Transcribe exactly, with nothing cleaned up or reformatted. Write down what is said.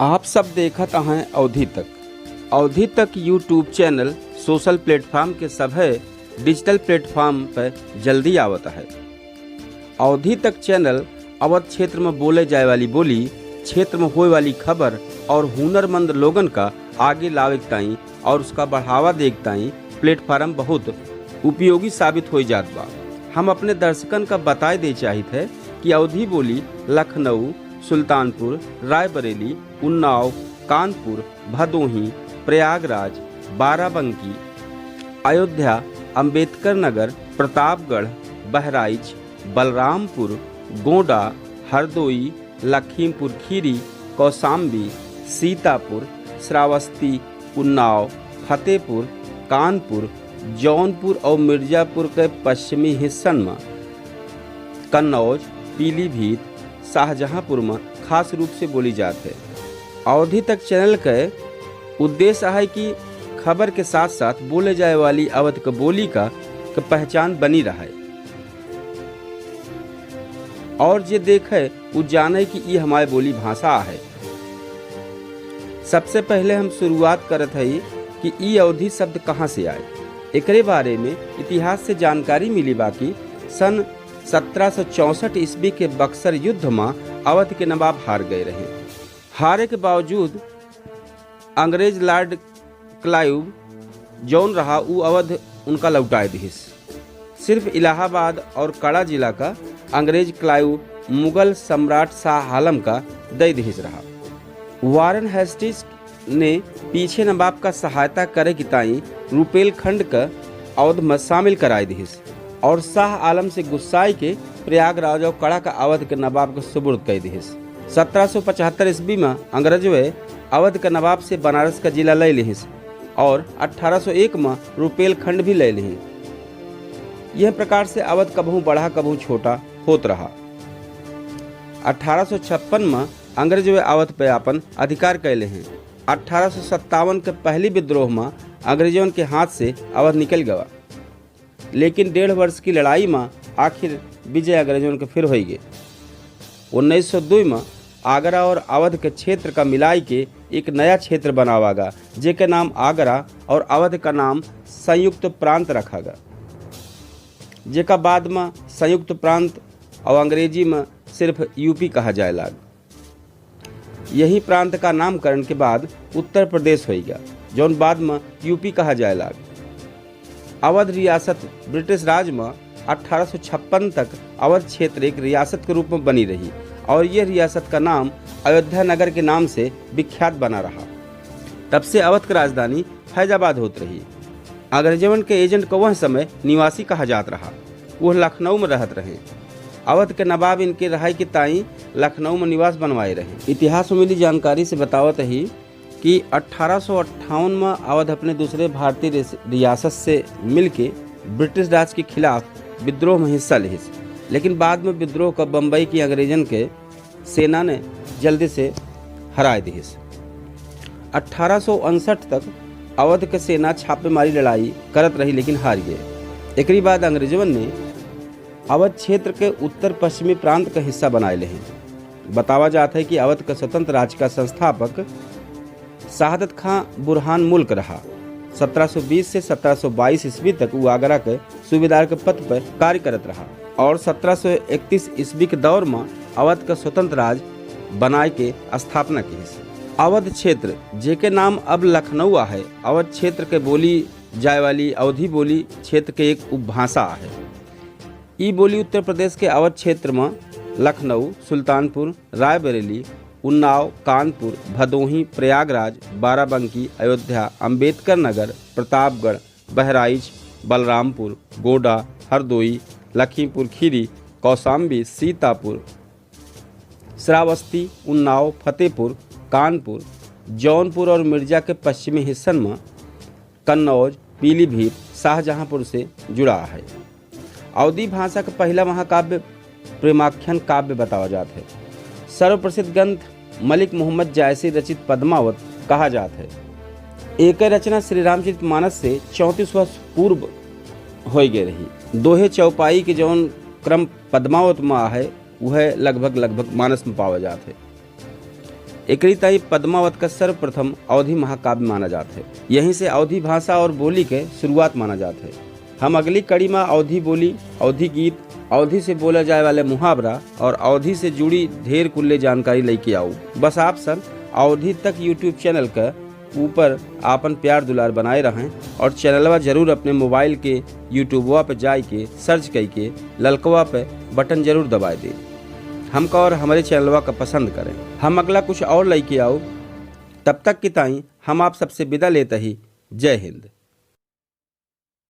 आप सब देखत हैं अवधी तक। अवधी तक YouTube चैनल सोशल प्लेटफॉर्म के सभे डिजिटल प्लेटफॉर्म पर जल्दी आवत है। अवधी तक चैनल अवध क्षेत्र में बोले जाए वाली बोली, क्षेत्र में होए वाली खबर और हुनरमंद लोगन का आगे लावे के ताईं और उसका बढ़ावा दे के ताईं प्लेटफॉर्म बहुत उपयोगी साबित हो जात बा। हम अपने दर्शकन का बताए दे चाहित है कि अवधी बोली लखनऊ, सुल्तानपुर, रायबरेली, उन्नाव, कानपुर, भदोही, प्रयागराज, बाराबंकी, अयोध्या, अंबेडकर नगर, प्रतापगढ़, बहराइच, बलरामपुर, गोंडा, हरदोई, लखीमपुर खीरी, कौशाम्बी, सीतापुर, श्रावस्ती, उन्नाव, फतेहपुर, कानपुर, जौनपुर और मिर्जापुर के पश्चिमी हिस्सन में, कन्नौज, पीलीभीत, शाहजहांपुर में खास रूप से बोली जात है। अवधी तक चैनल के उद्देश्य है कि खबर के साथ साथ बोले जाए वाली अवध के बोली का, के पहचान बनी रहे और जे देखे उ जाने कि ई हमारे बोली भाषा है। सबसे पहले हम शुरुआत करत हई कि ई अवधी शब्द कहाँ से आए। एकरे बारे में इतिहास से जानकारी मिली बा कि सन सत्रह सौ चौसठ ईस्वी के बक्सर युद्ध में अवध के नवाब हार गए रहे। हारे के बावजूद अंग्रेज लॉर्ड क्लाइव जौन रहा, उ अवध उनका लौटाए दिहिस। सिर्फ इलाहाबाद और कड़ा जिला का अंग्रेज क्लाइव मुगल सम्राट शाह आलम का दे दिहिस रहा। वारन हेस्टिंग्स ने पीछे नवाब का सहायता करे की ताई रुपेलखंड का अवध में शामिल कराए दिहिस और शाह आलम से गुस्साए के प्रयागराज और कड़ा का अवध के नवाब के सुपुर्द कर दिहिस। सत्रह सौ पचहत्तर ईस्वी में अंग्रेजवे अवध के नवाब से बनारस का जिला ले लिहिस और अठारह सौ एक में रुपेलखंड भी ले लिहिस। यह प्रकार से अवध कबहूँ बढ़ा, कबहूँ छोटा होत रहा। अठारह सौ छप्पन में अंग्रेजवे अवध पे आपन अधिकार कैले हैं। अठारह सौ सत्तावन के पहली विद्रोह में अंग्रेजवन के हाथ से अवध निकल गवा, लेकिन डेढ़ वर्ष की लड़ाई में आखिर विजय अंग्रेजवन के फिर होई गए। उन्नीस सौ दो में आगरा और अवध के क्षेत्र का मिलाई के एक नया क्षेत्र बनावा गा, जेके नाम आगरा और अवध का नाम संयुक्त प्रांत रखा गा, जेका बाद में संयुक्त प्रांत और अंग्रेजी में सिर्फ यूपी कहा जाए लाग। यही प्रांत का नामकरण के बाद उत्तर प्रदेश होई गया, जौन बाद में यूपी कहा जाए लाग। अवध रियासत ब्रिटिश राज में अठारह सौ छप्पन तक अवध क्षेत्र एक रियासत के रूप में बनी रही और यह रियासत का नाम अयोध्या नगर के नाम से विख्यात बना रहा। तब से अवध की राजधानी फैजाबाद होत रही। अंग्रेजवन के एजेंट को वह समय निवासी कहा जात रहा। वह लखनऊ में रहत रहे। अवध के नवाब इनके रहाई के ताई लखनऊ में निवास बनवाए रहे। इतिहास में मिली जानकारी से बतावत ही कि अठारह सौ अट्ठावन में अवध अपने दूसरे भारतीय रिस-, रियासत से मिलके ब्रिटिश राज के खिलाफ विद्रोह में हिस्सा लिहिस, लेकिन बाद में विद्रोह का बम्बई की अंग्रेजन के सेना ने जल्दी से हराए दिहिस। अठारह सौ उनसठ तक अवध के सेना छापेमारी लड़ाई करत रही, लेकिन हार गए। एकरी बाद अंग्रेजवन ने अवध क्षेत्र के उत्तर पश्चिमी प्रांत का हिस्सा बनाए लेहे। बतावा जात है कि अवध का स्वतंत्र राज्य का संस्थापक शहादत खां बुरहान मुल्क रहा। सत्रह सौ बीस से सत्रह सौ बाईस ईस्वी तक वो आगरा के सूबेदार के पद पर कार्य करत रहा और सत्रह सौ इकतीस ईस्वी के दौर में अवध का स्वतंत्र राज बनाए के स्थापना किहिस। अवध क्षेत्र, जेके नाम अब लखनऊ आहे, अवध क्षेत्र के बोली जाए वाली अवधी बोली क्षेत्र के एक उपभाषा आहे। ई बोली उत्तर प्रदेश के अवध क्षेत्र में लखनऊ, सुल्तानपुर, रायबरेली, उन्नाव, कानपुर, भदोही, प्रयागराज, बाराबंकी, अयोध्या, अंबेडकर नगर, प्रतापगढ़, बहराइच, बलरामपुर, गोंडा, हरदोई, लखीमपुर खीरी, कौशाम्बी, सीतापुर, श्रावस्ती, उन्नाव, फतेहपुर, कानपुर, जौनपुर और मिर्जा के पश्चिमी हिस्सन में कन्नौज, पीलीभीत, शाहजहांपुर से जुड़ा है। अवधी भाषा का पहला महाकाव्य प्रेमाख्यान काव्य बतावा जात है। सर्वप्रसिद्ध ग्रंथ मलिक मोहम्मद जायसी रचित पद्मावत कहा जात है। एकर रचना श्री रामचरित मानस से चौंतीस वर्ष पूर्व होय गए रही। दोहे चौपाई के जौन क्रम पद्मावत में आहे, वह लगभग, लगभग मानस में पावा जात है। एकरी ताई पद्मावत का सर्वप्रथम अवधी महाकाव्य माना जात है। यहीं से अवधी भाषा और बोली के शुरुआत माना जात है। हम अगली कड़ी मा अवधी बोली, अवधी गीत, अवधी से बोला जाए वाले मुहावरा और अवधी से जुड़ी ढेर कुल्ले जानकारी लइके आऊ। बस आप सब अवधी तक YouTube चैनल का ऊपर आपन प्यार दुलार बनाए रहें और चैनलवा जरूर अपने मोबाइल के YouTubeवा पे जाए के सर्च कइके ललकवा पे बटन जरूर दबाए दें। हमका और हमरे चैनलवा का पसंद करें। हम अगला कुछ और लइके आऊ। तब तक की ताई हम आप सबसे विदा लेत ही। जय हिंद।